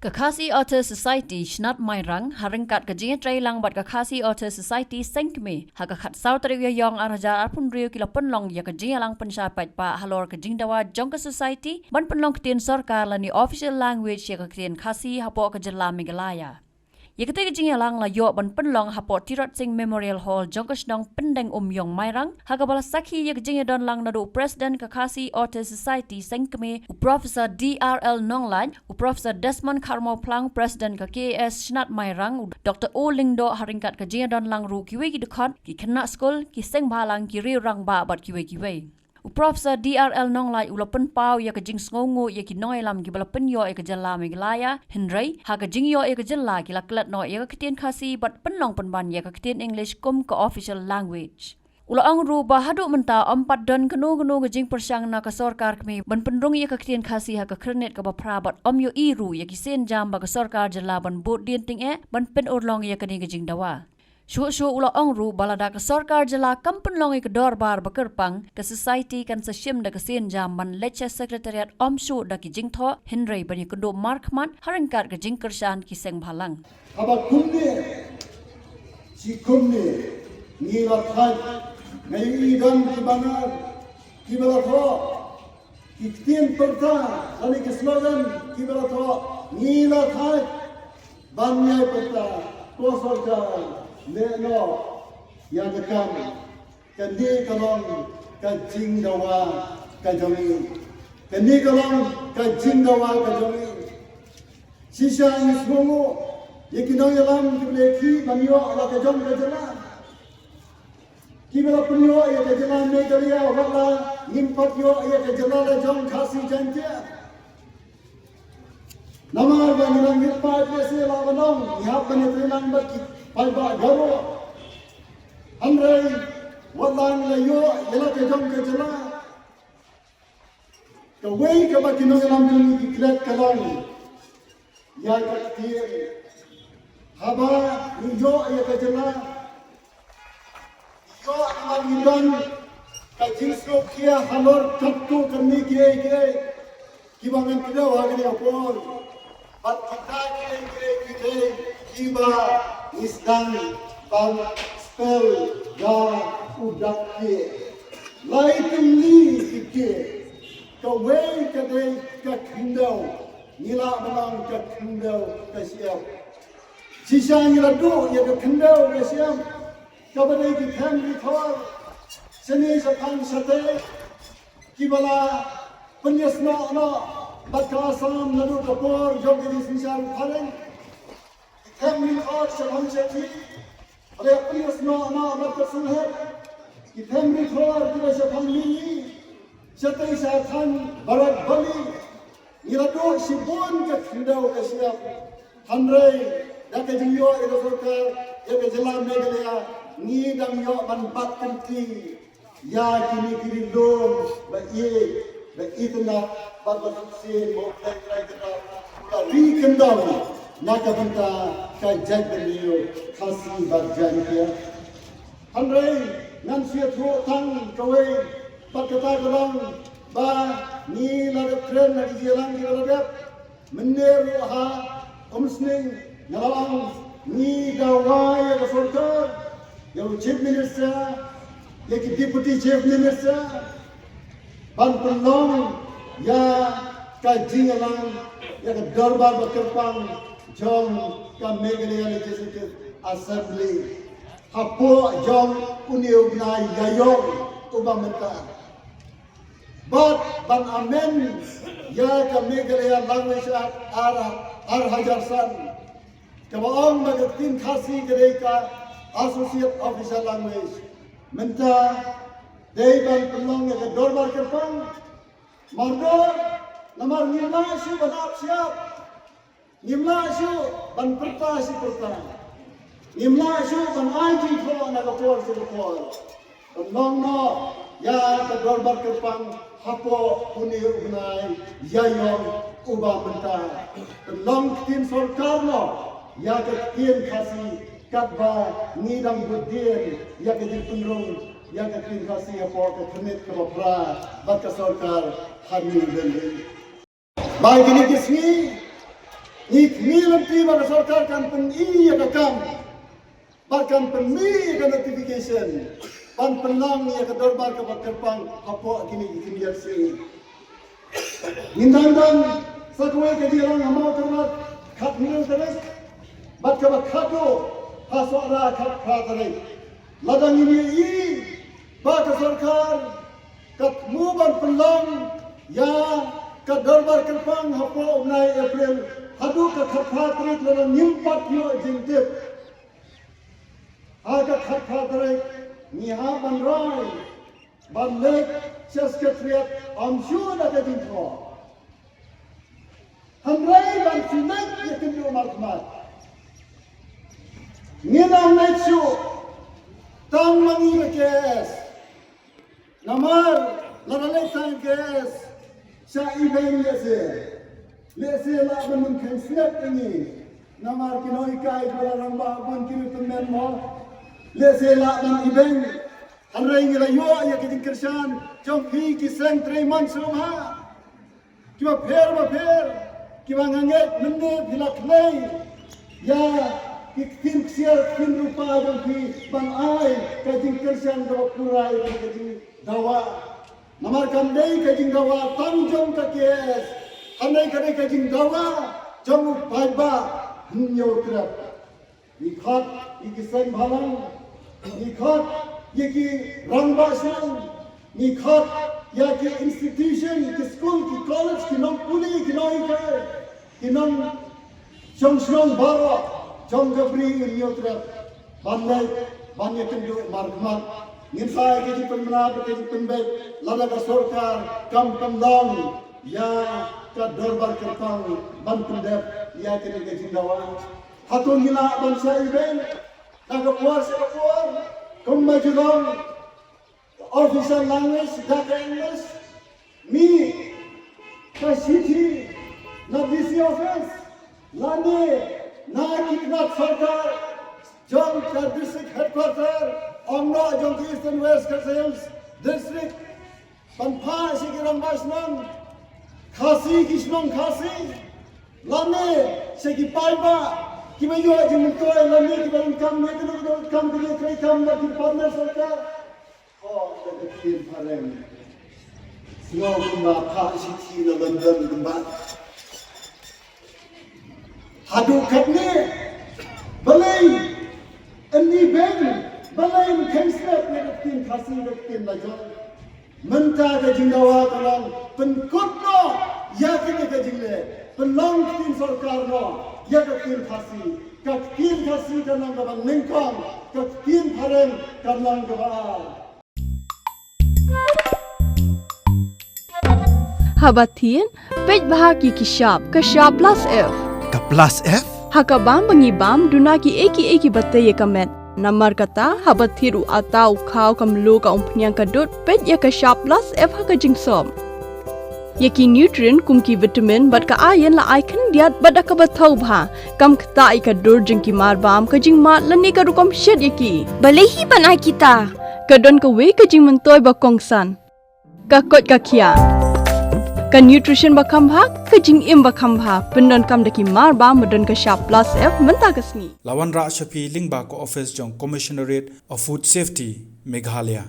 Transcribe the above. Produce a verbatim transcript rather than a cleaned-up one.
Ka Khasi Authors Society Shnat Mairang, ha ryngkat ka jingïatreilang bad ka Khasi Authors Society Seng Kmie, ha ka khatsaw tarik Ïaïong arhajar arphew hynriew ki la pynlong ïa ka jingïalang pynshai paidbah halor ka jingdawa jong ka Society ban pynlong ktien sorkar lane official language ïa ka ktien Khasi hapoh ka jylla Meghalaya. Ïa katei ka jingïalang la ïoh ban pynlong hapoh Tirot Sing Memorial Hall jong ka shnong Pyndengumiong Mairang, ha kaba la sakhi ïa ka jingïadonlang naduh u President ka Khasi Authors Society Seng Kmie, u Professor D R L Nonglait, u Professor Desmond Kharmawphlang, President ka K A S Shnat Mairang, u Doctor O Lyngdoh, ha ryngkat ka jingïadonlang ruh kiwei ki dkhot, ki khynnah skul, ki seng bhalang, ki riew rangbah bad kiwei kiwei. U Professor D R L Nonglait u la pynpaw ïa ka jingsngewnguh ïa ki nongïalam kiba la pynïoh ïa ka jylla Meghalaya, hynrei ha ka jingïoh ïa ka jylla ki la klet noh ïa ka ktien Khasi bad pynlong pynban ïa ka ktien English kum ka official language. U la ong ruh ba haduh mynta ym pat don kano kano ka jingpyrshang na ka sorkar kmie ban pynrung ïa ka ktien Khasi ha ka khyrnit kaba phra bad ym ïohi ruh ïa ki sienjam ba ka sorkar jylla ban bud dien tyngeh ban pynurlong ïa kane ka jingdawa. Shuh shuh u la ong ruh ba lada ka sorkar jylla kam pynlong ïa ka dorbar ba kyrpang, ka Society kan sa shim da ka sienjam ban leit sha Secretariat ym shuh da ki jingthoh, hynrei ban ïakynduh markhmat ha ryngkat ka jingkyrshan ki seng bhalang. Haba kumne, shi kumne, ngi la thait, nga ïohi don ki banner kiba la thoh, ki ktien pyrta lane ki slogan kiba la thoh, ngi la thait ban ïai pyrta, ko sorkar, leh noh ïa ka kam. Kane ka long ka jingdawa ka jong ngi. Kane ka long ka jingdawa ka jong ngi. Shisha ngi sngewnguh ïa ki nongïalam kiba la ïakhih ban ïoh la ka jong ka jylla. Kiba la pynïoh ïa ka jylla Meghalaya, wat la ngim pat ïoh ïa ka jylla la jong Khasi Jaiñtia. Namar ba ngi nang ngeit paid lehse lah ban ong ngi hap ban ïatreilang bad ki paidbah Garo. Hynrei wat la ngi la ïoh ïa la ka jong ka jylla, kawei kaba ki nongïalam jong ngi ki klet ka long ïa ka ktien. Haba ngi ïoh ïa ka jylla, ïoh namar ngi don ka jingsngewkhia halor katto katne kiei kiei kiba ngan kdew ha kane ka por. Bad kita kiei kiei kiei kiba ngi sdang ban spell da u dak kiei. Lai tylli ki kiei. Kawei ka dei ka khyndew, ngi lah ban ong ka khyndew ka shyiap. Shisha ngi la duh ïa ka khyndew ka shyiap kaba dei ki them ki thor shane shaphang shatei kiba la pynïasnoh noh bad ka Assam naduh ka por jong ka jingsynshar phareng. Ki them ri thor shaphang shathie ba la pynïasnoh noh bad ka sngewhep. Ki them ri thor kiba shaphang mihngi shatei shathang Barak Valley. Ngi la duh shibun ka khyndew ka shyiap. Hynrei da ka jingïoh ïa ka sorkar ïa ka jylla Meghalaya, ngi dang ïoh ban bat kynti ïa kine ki ri lum ba ïeit, ba itynnad bad ba shisien ba U Blei Trai Kynrad u la ri kyndong na ka bynta ka jaitbynriew Khasi bad Jaiñtia. Hynrei ngan sa ïathuh tang kawei, bad kata ka long ba ngi la dep kren ha ki jingïalang kiba la dep. Mynne ruh ha Umsning nga la ong ngi dawa ïa ka sorkar, ïa u Chief Minister, ïa ki Deputy Chief Minister ban pynlong ïa ka jingïalang, ïa ka dorbar ba kyrpang jong ka Meghalaya Legislative Assembly hapoh jong une u bnai Ïaïong uba mynta. Bad ban amend ïa ka Meghalaya Language Act ar, ar hajar san, kaba ong ba ka ktien Khasi ka dei ka Associate Official Language. Mynta dei ban pynlong ïa ka dorbar kyrpang. Mardor, namar ngim lah shuh ban ap shyiap. Ngim lah shuh ban pyrta shi pyrta. Ngim lah shuh ban ai jingthoh na ka por sha ka por. Pynlong noh ïa ka dorbar kyrpang hapoh une u bnai Ïaïong uba mynta. Pynlong ktien sorkar noh ïa ka ktien Khasi katba ngi dang bud dien ïa ka jingpynrung ïa ka ktien Khasi hapoh ka khyrnit kaba phra bad ka sorkar ha New Delhi. Ba kine ki sngi Ngi khmih lynti ba ka sorkar kan pyni ïa ka kam, ba kan pyni ïa ka notification ban pynlong ïa ka dorbar kaba kyrpang hapoh kine ki khyndiat sngi. Ngin dang don sa kawei ka jingïalang ha Mawkyrwat khathynriew tarik bad kaba khatduh ha Sohra khatphra tarik. Lada ngin ïohi ba ka sorkar ka thmu ban pynlong ïa ka dorbar kyrpang hapoh u bnai April haduh ka khatphra tarik, lada ngim pat ïoh jingtip ha ka khatphra tarik, ngi hap ban rai ban leit sha Secretariat, ym shuh da ka jingthoh. Hynrei ban shu leit ïakynduh markhmat, ngin ym leit shuh tang ma ngi ka KS. Namar lada leit tang KS sha event lehse, lehse lah ban ym kheiñ snep ïa ngi. Namar ki nonghikai kiba la rangbah bun ki ruh tymmen mo. Lehse lah ban event. Hynrei ngi la ïoh ïa ka jingkyrshan jong phi ki seng trei man sngewbha kiba pher ba pher, kiba nga ngeit mynne phi la khlei ïa ki ktien ksiar ktien rupa jong phi ban ai ka jingkyrshan kaba pura ïa ka jingdawa. Namar kam dei ka jingdawa tang jong ka KS, hynrei ka dei ka jingdawa jong u paidbah Hynñiewtrep. Ngi khot ïa ki seng bhalang, ngi khot ïa ki rangbah shnong, ngi khot ïa ki institution, ki skul, ki college, ki nongpule, ki nonghikai, ki nongshong shnong baroh jong ka Bri Hynñiewtrep ban leit ban ïakynduh markhmat. Ngin sa ïa ka jingpynbna bad ka jingpynbeit lada ka sorkar kam pynlong ïa ka dorbar kyrpang ban pyndep ïa kane ka jingdawa. Hato ngi lah ban shah event na ka por sha ka por kumba ju long, official language da ka English? Mih ka shithi na DC office lane na ki tnat sorkar jong ka district headquarter, ym noh jong ka Eastern West Khasi Hills District, ban phah sha ki rangbah shnong Khasi, ki shnong Khasi, lane sha ki paidbah kiba ïoh jingmyntoi lane kiba donkam ïa kano kano ka kam, kiba ïoh treikam bad ki partner sorkar. Oh, ka ktien phareng. Sngew kumba phah shithi na London kumba. Haduh katne, balei ynni beng, balei ym kheiñ snep ïa ka ktien Khasi, ka ktien la jong. Mynta ka jingdawa ka long pynkut noh ïa kane ka jingleh, pynlong ktien sorkar noh ïa ka ktien Khasi. Ka ktien Khasi kan long kaba nyngkong, ka ktien phareng kan long kaba ar. Haba thied, peit bha ki ki shap, ka shap plus F. Ka plus F? Ha ka bam ba ngi bam, duna kiei kiei kiba tei ïa ka met. Namar kata, haba thied u atta, u khaw, ka mluh, ka umphniang, ka dud, peit ïa ka shap plus F ha ka jingsop. Ïa ki nutrient kum ki vitamin bad ka iron la ai khyndiat bad da kaba thaw bha. Kam ktah ïa ka dur jong ki marbam, ka jingmad lane ka rukom shet ïa ki. Balei hi ban ai kita? Ka don kawei ka jingmyntoi ba kongsan. Ka koit ka khiah. Ka nutrition ba kham bha, ka jingim ba kham bha. Pyndonkam da ki marbam ba don ka shap plus F mynta ka sngi. La wanrah sha phi lyngba ka office jong Commissionerate of Food Safety, Meghalaya.